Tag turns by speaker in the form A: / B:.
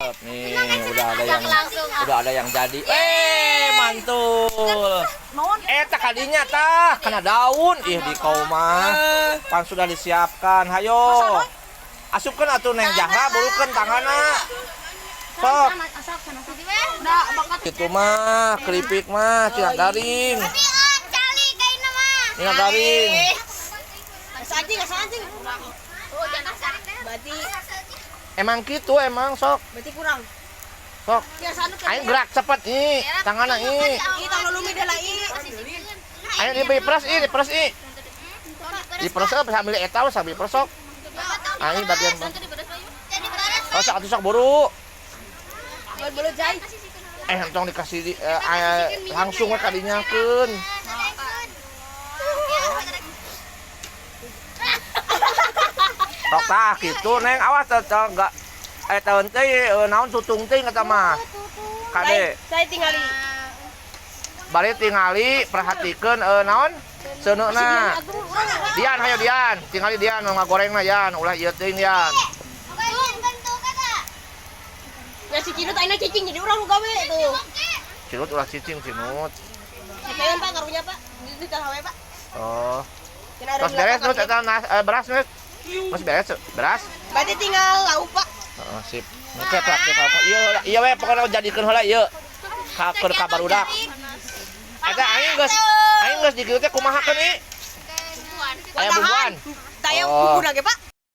A: Cakep nih, udah ada yang
B: Langsung.
A: Udah ada yang jadi. Eh, mantul. Eh, tak kadinya tah, kena daun. Ih, di kau mah. Pan sudah disiapkan. Hayo. Asupkeun atuh, Neng Jahra, burukeun tanganna. Sok.
B: Udah bakat.
A: Itu mah keripik mah cenah garing.
B: Tapi oh, cali kayaknya mah.
A: Ini garing.
C: Asa anjing, asa anjing.
B: Oh, jangan.
C: Berarti
A: Emang gitu emang, sok.
C: Berarti kurang.
A: Sok.
C: Ya sana.
A: Ayo gerak cepet ih, tanganna ih.
C: Ih, tong lulumi dah lah ih.
A: Ayo diperes ih, diperes ih. Diperes eh, sambil eta we, sambil peres sok. Ayo bagian. Oh, sok atuh, sok buru.
C: Belut jai.
A: Eh, entong dikasih di, eh, eh, langsung we kadinyakeun. Sok tah kitu, Neng, awas teh teh enggak eh tahun teh eh, naon tutung teh eta mah. Kade,
C: Saya tinggali.
A: Bari tingali perhatikeun eh, naon seuneuna. Dian, hayo Dian, tingali Dian nu ngagorengna Yan, ulah ieu teuing Dian.
C: Ya si Cinut ayeuna cicing jadi urang nu gawe tuh.
A: Cinut ulah cicing, Cinut.
C: Sampean Pak karunya Pak. Di tah we Pak.
A: Oh.
C: Cenah
A: Terus beres nut eta eh, beras nut. Terus beres beras.
C: Berarti tinggal lauk Pak.
A: Heeh, sip. Oke, praktik apa? Iya, iya we pokoknya jadikeun heula ieu. Ka keur ka barudak. Eta aing geus dikieu teh kumahakeun ieu? Aya bumbuan.
C: Taya
A: Oh.
C: bumbu ge Pak.